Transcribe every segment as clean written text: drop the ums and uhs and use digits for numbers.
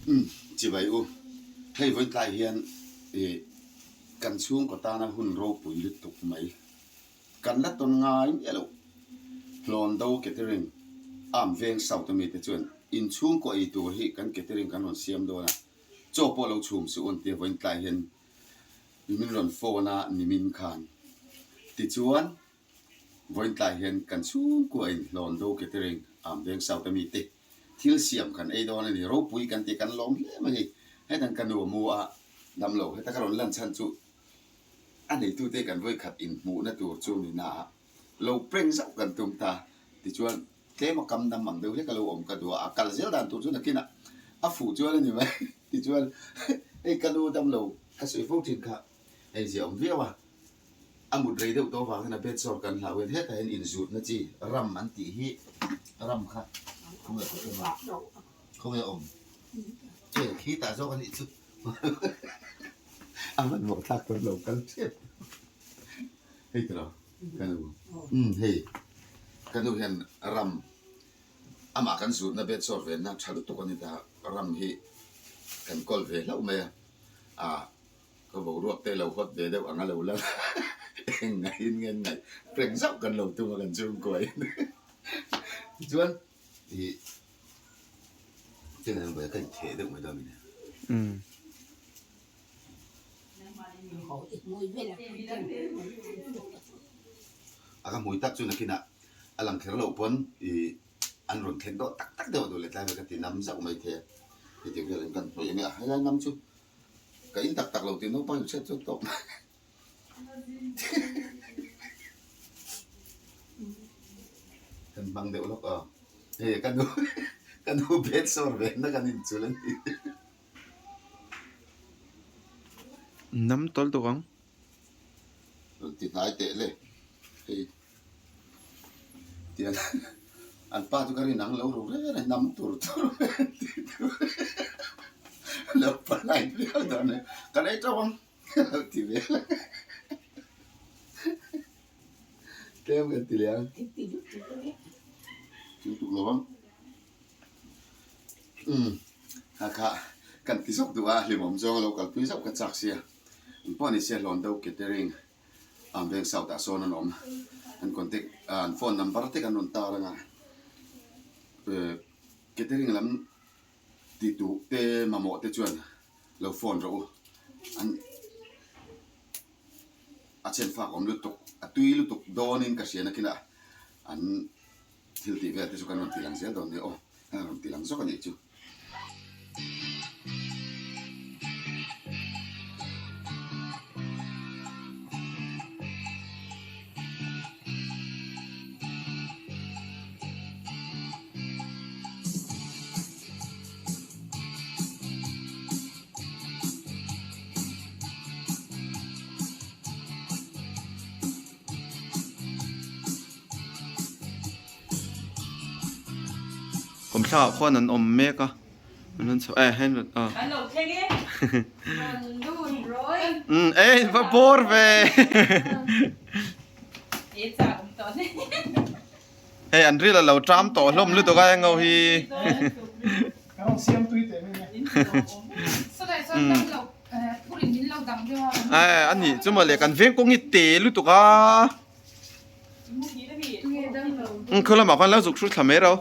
Umm chibai u, hei vawi tlai hian ih kan chhungkaw tana hun ropui lutuk mai kan la tawn ngai miah loh. Hlawndo catering arm veng south ami te chuan inchhungkaw ei tur hi kan catering kan rawn siam dawn a, chaw pawh lo chhum suh un tia vawi tlai hian min rawn phone a nimin khan. Tichuan vawiin tlai hian kan chhungkua in Hlawndo catering arm veng south ami te Thil siam kan ei dawn a ni, ropui kan ti kan lawm hle mai hei. Hetan ka nu a mu a dam lo, heta ka rawn lan chhan chu a neitute kan vawikhat inhmuhna tur chu ni na a, lo prank zauh kan tum ta. Tichuan tlem a kam dam ang deuh hlek a lo awm ka duh a, a kal zel dan tur chu nakinah a fuh chuan a ni mai. Tichuan hei ka nu dam lo ka sawi fo thin kha hei zia awm viau a. A mut rei deuh tawh avangin a bed sore kan hlau hian hetah hian inzutna chi ram an tih hi ram kha khawnge ka awm a khawnge a awm che khi tah zawk a nih chu a hmanhmawh thlak tawn lo kal tep hei tiraw ka nu umm hei ka nu hian ram amah kan zutna bed sore venna tha lutuk a ni ta ram hi kan kawl ve hlauh mai a ah. Ka boruak te lo hawt ve deuh ang a lo la eng ngaihin nge an ngaih prank zauh kan lo tum a kan chhungkuain tichuan ih chutiang ka intheh deuh mai dawn a ni. A ka hmui tak chu nakinah a lang kher loh pawn ih an rawn thleng dawh tak tak deuh a duh leh tlai vel ka ti nam zauh mai thei a hetiang velin kan hnawih a nia helai nam chu. Ka in tak tak lo tih naupang in hriat chuan tawp mai. Kan hmang deuh lawk a, hei ka nu ka nu bed sawr ve na kan inchul a ni. Nam tawl tuk ang. Rawn ti hnai teh le hei. Tiang an pa chu ka rin ang lo ru reng a nam tur tur ti tur lo palai viau dawn e ka nei teuh ang lo ti ve tlem kan ti leh ang chu tuk lo ang umm kha kha kan ti zawk duh a hlimawm zawng a lo kalpui zauh ka chak sia engpawh ni se hlawn deuh catering. An veng south ah sawn an awm an contact an phone number te kan rawn tar anga catering lam ti duh te mamawh te chuan lo phone rawh u an a chhen fak awm lutuk a tui lutuk dawnin ka hria nakinah an thil tih vel te chu kan rawn tih lang zel dawn nia aw an rawn tih lang zawk a nih chu. Kawmthlakah khuan an awm mek a an rawn chho eh helmet a An lo thleng e rawn lut rawi umm eh va bawr ve e chak awm tawh hle hei an ril a lo ṭam tawh hlawm lutuk a eng ho hi Eh a nih chu mawle kan veng kawng hi te lutuk a khaw lamah khuan lo zuk hrut thla mai ro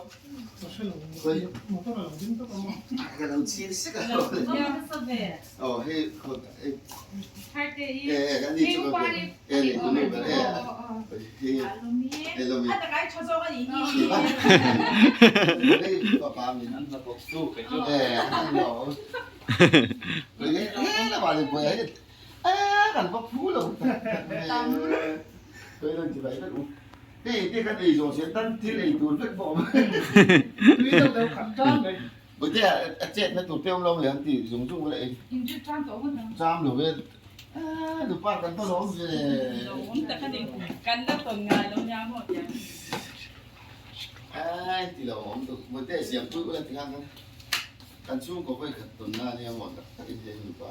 Kan chhungkaw vawi khat tawnna a nia maw tak takin hei nupa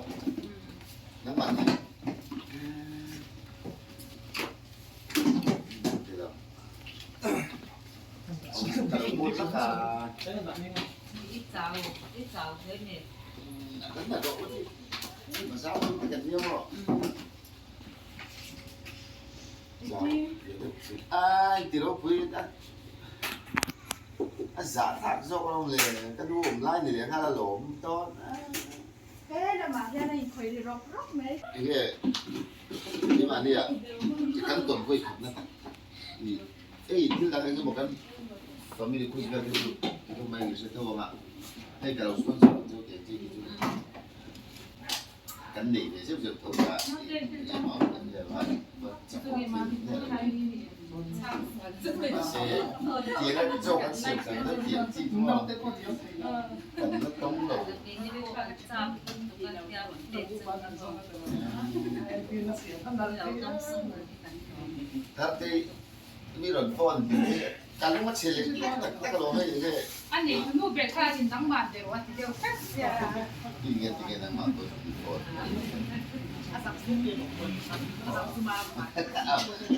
nangmah ni ka lo mut lak a. Kan hnathawh pawh hi bazar lam te kan nia maw? Ai ti ropui a a zah thlak zawk lo le ka nu awm lai ni leh nghal a lawm dawn He lamah hian a inkhawih ri rawk rawk mai. Enge keimahnia kan tawn vawi khatna tak tak ni. Hei thil dang eng emaw kan family quiz vel te chu ti deuh mai nge hre tho ang a, hei ka lo sponsor ang chu tih ang chi hi chu kan nei ve zeuh zeuh tho ta emaw kan ni lo a, va chakawk thil hle lo ni. Mahse tiang a chaw kan siam kan la tiang chi chu maw kan la tawng lo. Tharte Mi rawn phone tih hi ka lung a chhe lek lek tak tak alawm hei nge. A nei tu nu ber kha in nangmah deuh a ti deuh tlat sia. Ti nge ti nge nangmah pawh chu mi phone. A zak zum a zak zum a.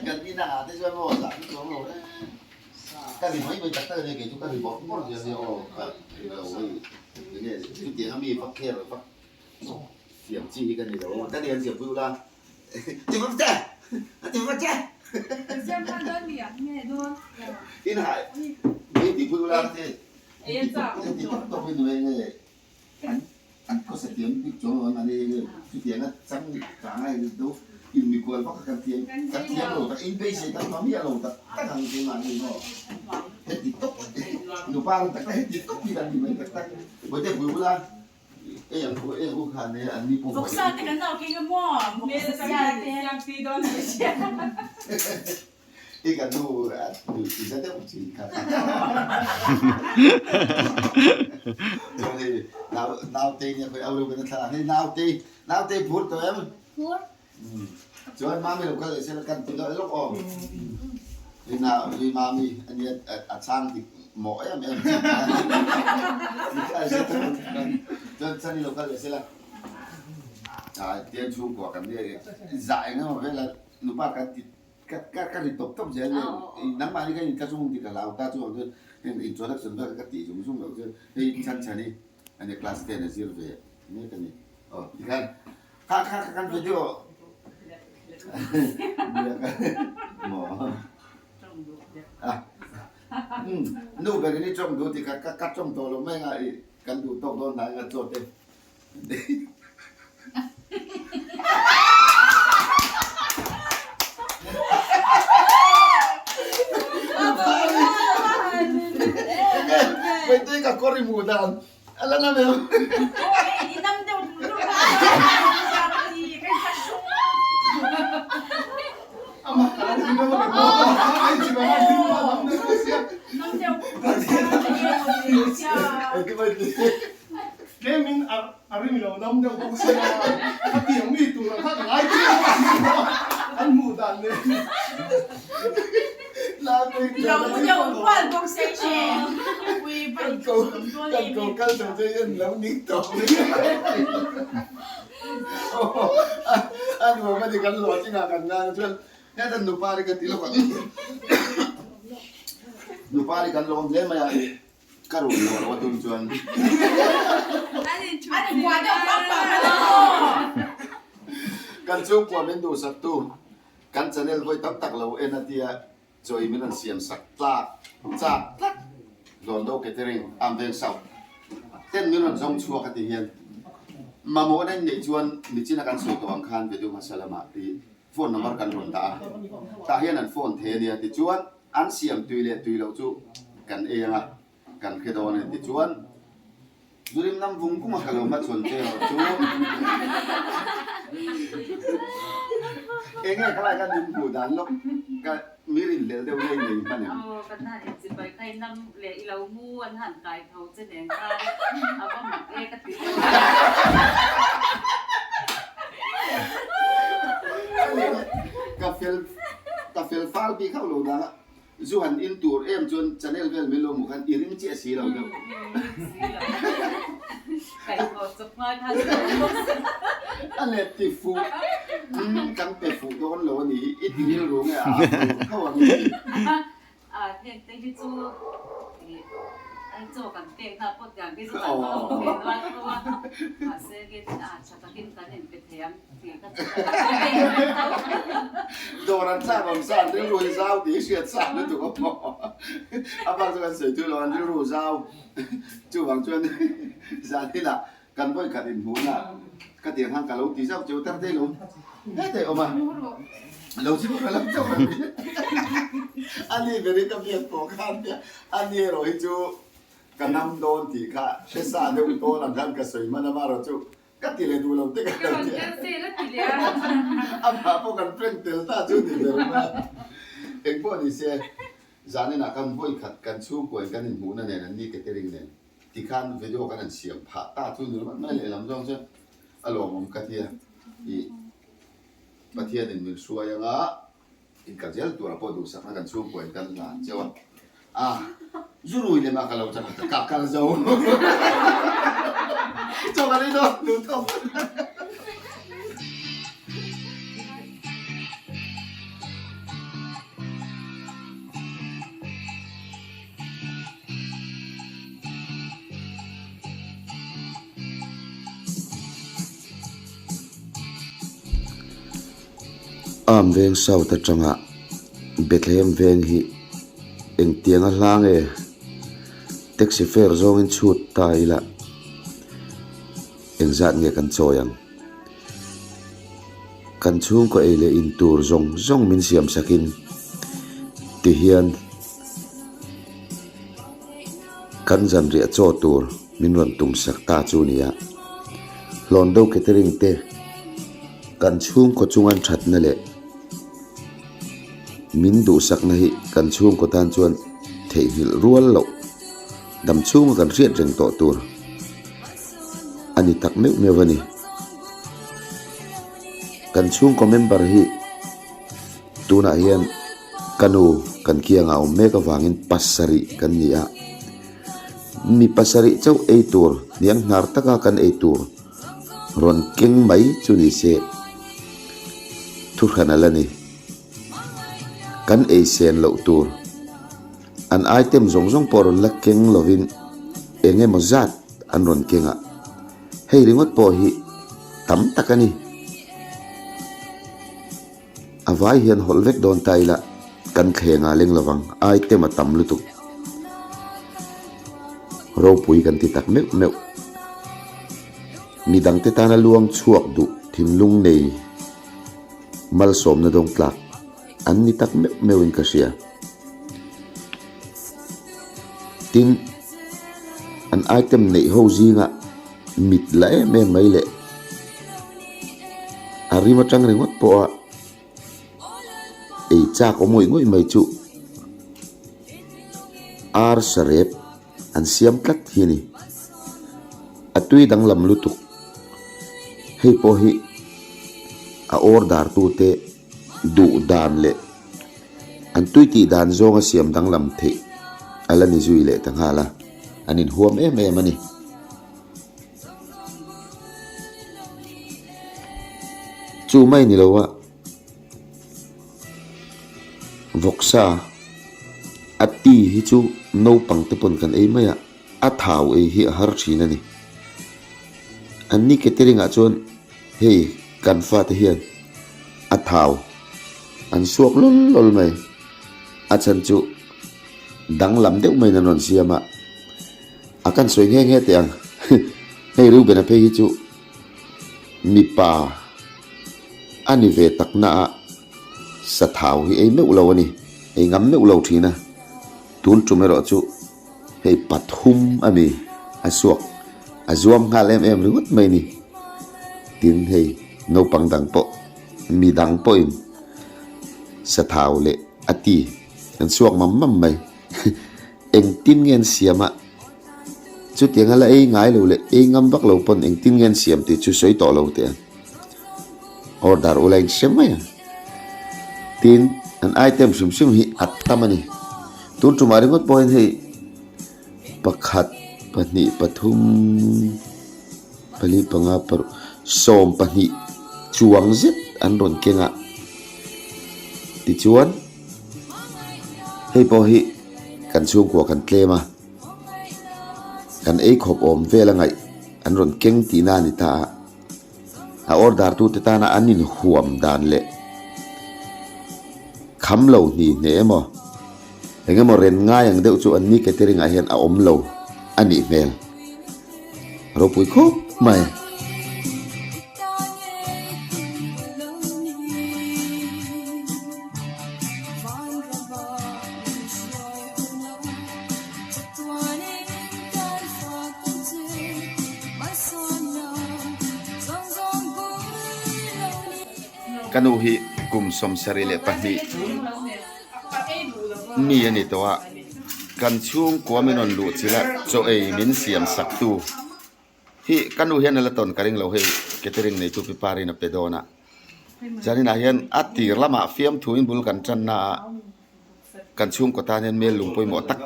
Kan inah ah te chuan maw zah chu chuang lo e. Ka ri mai mai tak tak ania kei chu ka ri bawrh bawrh zel ania aw ka ri lo hei enge chutiang a mi vak kher vak siam chi hi ka ni lo ka ni an siampui ula. Ti vak che! A ti vak che! Siam khan dawn mi a? Nge dawn? In hai mi ti pui ula ti. Ti tawp tawp in nui nge an an khawsa thiam bik chuang lo an ani nge chutiang a chang chang a do in mikual vak a kan thiam kan thiam lo tak in beisei tak hma miah lo tak tak ang keimah ni maw heti tawp nupa ang tak tak heti tawp hi kan ni mai tak tak bawihte pui ula. Vawksa te kan nau keng a maw? Vawksa te. Phur. Kha kha kha kan video nu ber in i tawng duh ti kha ka tawng tawh lo mai nga i kan duh tawk dawn hnai nga chaw te. Mei ka kawr i hmuh dan. A la na meuh. Tlemin a ring lo dam deuh bawk sia, a tiang mi tur ang kha ka ngai chiang a, an hmuh dan nen. Kan ko kan ko kal chho che hian lo ning tawh a nuam a ni kan lawh chingah kan ngai a chuan heta nupa ri ka ti lawk ang nupa ri kan lawm hle mai a ka run lo lo a tum chuan kan chhungkua min duhsak tu Kan channel vawi tam tak lo en a tia chawi min rawn siam sak tlak chak tlat Hlawndo Catering am veng South ten min rawn zawng chhuak a ti hian mamawh na in neih chuan nichin a kan sawi tawh ang khan video hmasa lamah i phone number kan rawn dah a tah hian an phone thei a nia tichuan an siam tui leh tui loh chu kan ei ang a kan hre dawn a ni tichuan Zurim lam vung vung a ka lo hmachhawn che erawh chu enge khalai khan min hmuh dan lawk ka mi rinhlelh deuh ngei nei hman em? Aw kan han inchipai kha i nam leh i lo mu an han kai tho che nen khan a va mak e ka ti deuh a. Ka fel ka fel fal bik hauh lo dan a. Zu han in tur em chuan channel vel min lo hmuh khan i ring chiah si lo deuh. A let ti fuh umm kan pe fuh dawn lo a ni hi i ti rilru nge a a fuh tho ang i ti. A heng te hi chu ih. chaw kan pek na pawh tiang hi chu kan va awm ve nual tho a, mahse kin a tha takin kan inpe thei ang tih kha chu ka lo tho. Dawr an tlak awm sa an rilru hi zau tih hi hriat sa lutuk a maw? A bak chu kan sawi thui lo an rilru zau chuvang chuan zan inah Kan vawikhat inhmuhna ka tiang khan ka lo ti zauh cheu tar te lo hetei awm a, lo chu ka lo chauh a ni. A ni berin ka biak pawh khan nia, a ni erawh hi chu ka nam dawn tih kha hre sa deuh tawn ang khan ka sawi hman amarawh chu ka ti leh duh lo te ka lo ti a. Amah pawh kan prank tel ta chu ni ber mai a. Engpawh ni se, zaninah khan vawikhat kan chhungkuain kan inhmuhna nen an ni catering nen. Tikhan video kan han siam phah ta chu ni ringawt mai lehlam zawng chuan a lawmawm ka tia ih Pathianin min hruai anga inkal zel turah pawh duhsakna kan chhungkuain kan hlan cheu a, a zu rui lem a ka lo chak a ka kal zo chaw ka nei dawn duh tawp. Arm veng south atanga Bethlehem veng hi engtiang a hla nge taxi fare zawngin chhut ta ila engzat nge kan chawi ang. Kan chhungkaw ei leh in tur zawng zawng min siam sakin tihian kan zanriah chaw tur min rawn tum sak ta chu nia. Hlawn deuh catering te kan chhungkaw chunga thatna leh min duhsakna hi kan chhungkaw tan chuan theihnghilh rual loh dam chhunga kan hriat reng tawh tur a ni tak meuh meuh a ni. Kan chhungkaw member hi tunah hian ka nu kan kiangah a awm mek avangin pasarih kan ni a, mi pasarih chauh ei tur hniang hnar taka kan ei tur rawn keng mai chu ni se thuhran a la ni. Kan ei sen loh tur an item zawng zawng pawh rawn la keng lovin eng emaw zat an rawn keng a. Hei ringawt pawh hi tam tak a ni. A vai hian hawlh vek dawn ta ila kan thleng ah leng lovang item a tam lutuk. Ropui kan ti tak meuh meuh. Midangte tana luang chhuak duh thinlung nei malsawmna dawng tlak an ni tak meuh meuhin ka hria. Tin, an item neih ho zingah mit la em em mai leh a rim atang ringawt pawha ei chak awm ngawih ngawih mai chu ar sarep an siam tlat hi a ni. A tui danglam lutuk. Hei pawh hi a order tute duh dan leh an tui tih dan zawnga siam danglam theih a la ni zui leh ta nghal a, an inhuam em em a ni. Chu mai ni lo a, vawksa a ti hi chu naupang te pawn kan ei mai a, a thau ei hi a har thin a ni. An ni catering ah chuan hei kan fate hian a thau an suak lawl lawl mai. A chhan chu danglam deuh maiin an rawn siam a, a kan sawi nghe nghe teh ang. Hei Reuben-a phei hi chu mipa a ni ve tak na a, sa thau hi ei meuh lo a ni, ei ngam meuh lo thin a. Tun tum erawh chu hei pathum a ni, a suak a zuam nghal em em ringawt mai a ni. Tin hei naupang dang pawh mi dang pawhin sa thau leh a ti an suak mam mam mai. Engtin nge an siam a? Chutiang a la ei ngai lo leh ei ngam vak lo pawn engtin nge an siam tih chu sawi tawh lo teh ang. Order ula in hre mai ang. Tin, an item hrim hrim hi a tam a ni. Tun tumah ringawt pawhin hei pakhat, pahnih, pathum, pali, panga, paruk, 12 chuang zet an rawn keng a. Tichuan, hei pawh hi kan chhungkua kan tlem a. Kan ei khawp awm vel a ngaih an rawn keng tihna a ni ta a. A order tute tana an inhuam dan leh kham lo hni hne emaw eng emaw ren ngai ang deuh chu an ni catering ah hian a awm lo a nih hmel ropui khawp mai. Ka nu hi kum 72 mi a ni tawh a, kan chhungkua min rawn luh chilh a, chaw ei min siam sak tu hi ka nu hian a la tawn ka ring lo hei catering neitu pi parin a pe dawn a, zaninah hian a tir lamah fiamthuin bul kan tanna a. Kan chhungkaw tan hian mel lung pawimawh tak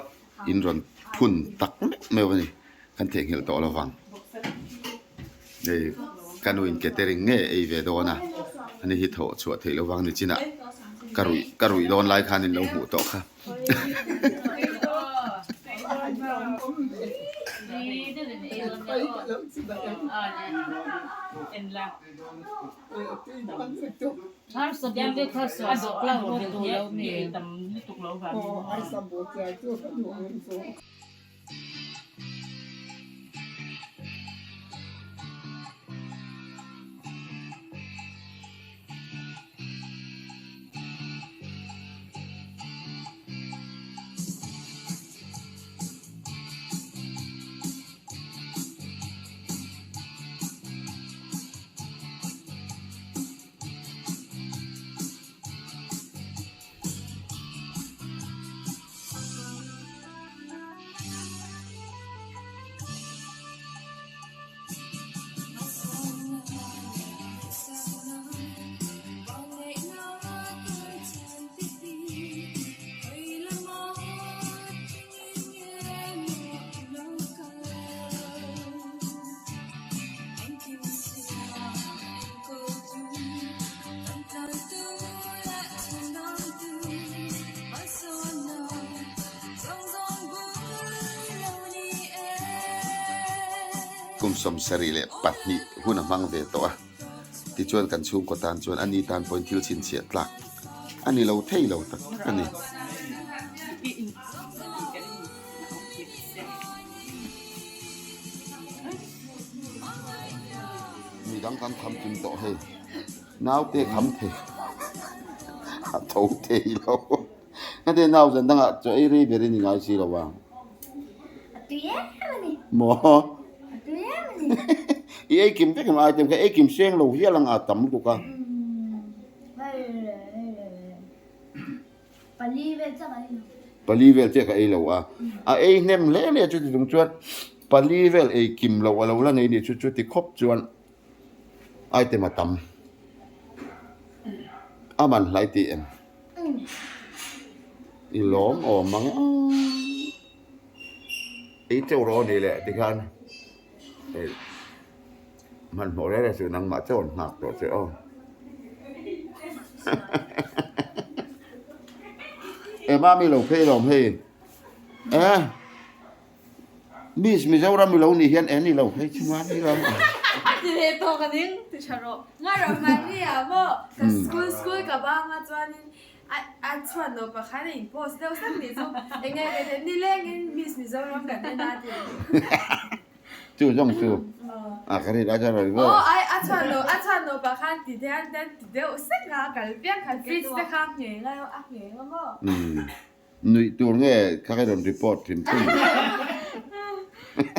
in rawn phun tak meuh meuh a ni. Kan theihnghilh tawh lo vang. Hei ka nu in catering nge ei ve dawn a, ani hi thawh chhuah theih lo vang ni chinah ka ruih ka ruih dawn lai khan in lo hmuh tawh kha. Kum 72 hun a hmang ve tawh a, tichuan kan chhungkaw tan chuan ani tan pawhin thil chhinchhiah tlak a ni lo thei lo tak tak a ni. Midang kan kham kim tawh hei naute kham thei a tho thei lo heti nau zan dangah chaw ei rei ber in i ngai si lo a maw i ei kim vek em item kha ei kim seng lo hial ang a tam lutuk a. Pali vel chiah ka ei lo. Pali vel chiah ka ei lo a. A ei hnem hle hle a chuti chung chuan pali vel ei kim loh a lo la nei ni chu chuti khawp chuan item a tam. A man hlai tih em? I lawm awm ang a. Ei teuh rawh a ni leh tikhan hei hmanhmawh reng reng chu nangmah chauh an nghak tawh che aw. E mami lo phei lawm hei e Miss Mizoram i lo nih hian e ni lo phei chu mami ram a. Ti leh tawk a ning ti tha rawh. Ngai rawh mahni ah maw ka school school ka bang a chuanin a a chhuat lo pakhat a in post deuh sak nih chu enge ka ti nilengin Miss Mizoram kan en a ti. Chu zawng chu a ka rin a chuan rawn Aw ai a chhuat lo a chhuat lo pakhat ti te hian ten ti deuh sek a kal piang khat fridge te kha a ngheng a a ngheng a maw. Nuih tur nge kha ka rawn report hrim hrim.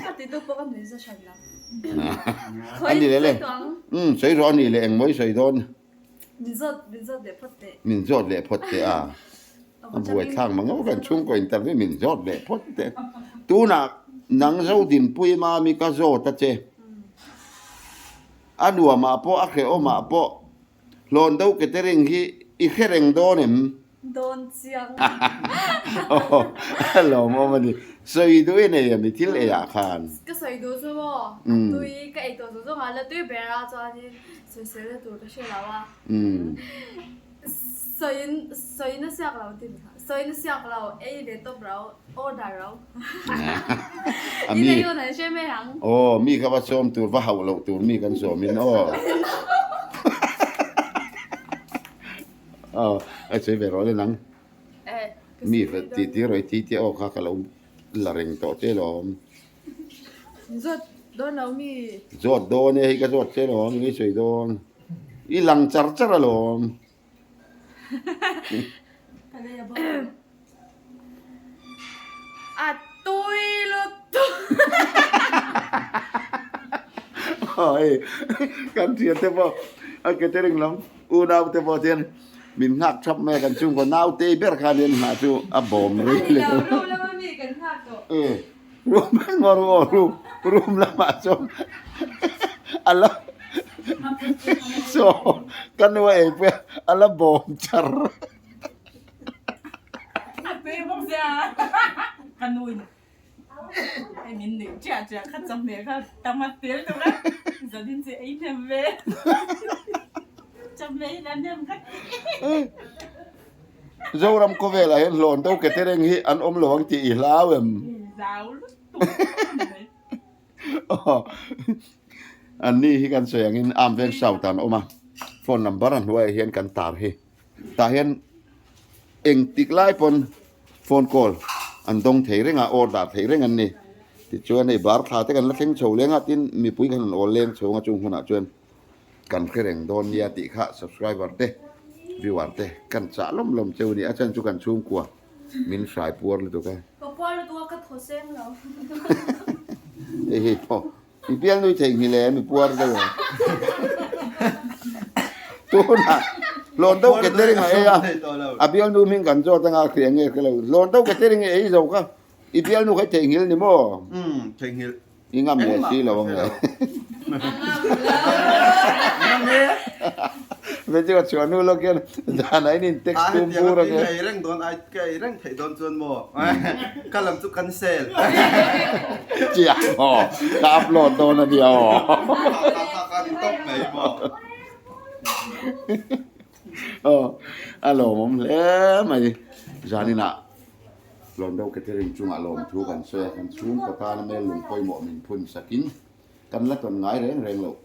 A ti tu pawh ka nui za hran lo. A ni leh le. Umm sawi rawh a ni leh engmaw i sawi dawn. Min zawt min zawt leh phawt teh. Min zawt leh phawt teh a. A buaithlak mang ngawt kan chhungkaw interview min zawt leh phawt teh. Tunah nang Zodinpui mami ka zawt a che. A nuamah pawh a hrehawmah pawh Hlawn do catering hi i hre reng dawn em? Dawn chiang. Aw lawmawm a ni. Sawi duh i nei em i thil ei ah khan? Ka sawi duh chu maw? A tui ka ei tawh zawng zawng ah la tui ber a chuanin sawisel na tur ka hre lo a. Sawiin sawiin a siak lo ti ni kha. Sawi na siak lo, ei ve tawp ro, order ro. A mi. Ina yun an hre mai ang. Aw, mi kha va sawm tur, va hauh loh tur mi kan sawm in aw. Aw, a sawi ve rawh le nang. Mi va ti ti rawih ti ti aw kha ka lo la reng tawh che lawm. Zawt dawn lo mi. Zawt dawn e, hei ka zawt che lawm, nge i sawi dawn. I lang char char alawm. A tui lutuk. Hei kan thian te pawh a catering lam unau te pawh chuan min nghak thap mai a kan chhungkaw naute ber khan hian nghah chu a bawm rei leh A ni lo room lama mi kan nghak tawh. Room ngawr aw room room lamah chuan a la saw ka nu a ei pui a a la bawm char. A tui bawk sia ka nu in hei min nuih chiah chiah kha chawhmeh kha tam a tel deuh a zanin chu ei hnem ve chawhmeh hi la hnem kha Zoram khawvelah hian hlawn do catering hi an awm lo ang tih i hlau em? Zau lutuk mai. An ni hi kan sawi angin Arm Veng South ah an awm a, phone number a hnuaiah hian kan tar hi. Tah hian engtik lai pawn phone call an dawng thei reng a, order thei reng an ni. Tichuan hei bar thla te kan la thleng chho leng a, tin mipui khan an awl leng chho ang a chung hunah chuan Kan hre reng dawn nia tih kha subscriber te, viewer te kan chah lawm lawm cheu ni. A chan chu kan chhungkua min hrai puar lutuk e. Ka puar lutuk a ka thaw seng lo. Hei hei pawh i bial nui thei nghil em i puar deuh em. Tunah hlawn deuh catering a ei a, a bialnu hming kan zawt anga a hria nge hre lo. Hlawn deuh catering i ei zo kha i bialnu kha i theihnghilh ni maw? Umm theihnghilh. I ngam leh si lo ang le. Ve chu ka chhuah hnu lawk hian dan a in in text tum bur ang e. Ka ei reng dawn ai ka ei reng theih dawn chuan maw ka lam chu cancel. Chiah maw ka upload dawn a nia aw. Ka ka ni tawp mai maw. Aw a lawmawm hle mai zaninah. Lawmdo Catering chungah lawmthu kan sawi a, kan chhungkaw tana hmel lung pawimawh min phun sakin kan la tawn ngai reng reng loh.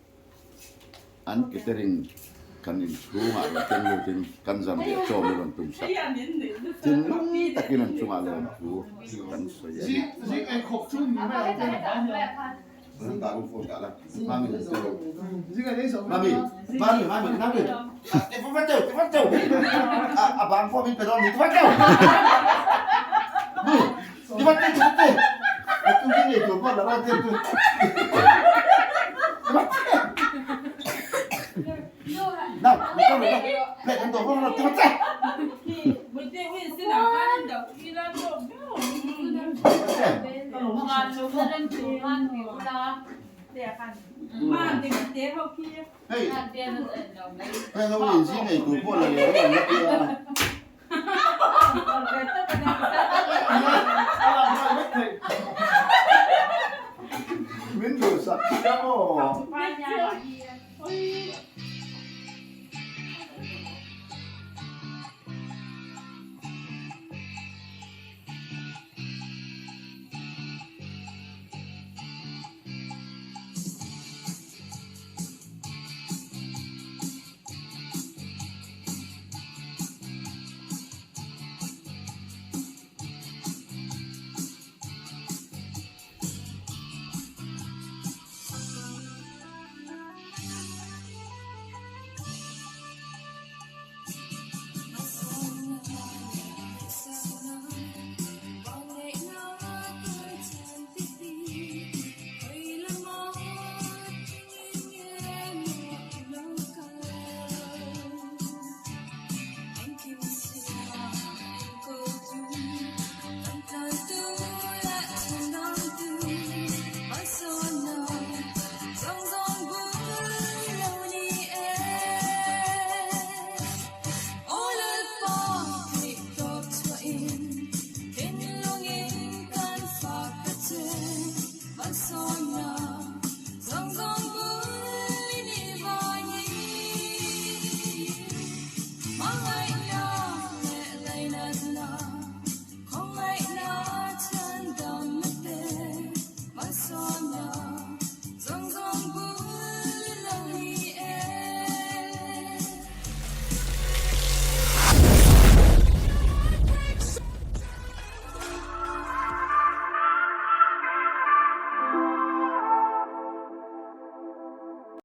An catering kan inchhungah rawn keng lutin kan zan leh chaw min rawn tum sak. Thinlung takin an chungah lawmthu kan sawi a ni. Min duhsak chiang aw.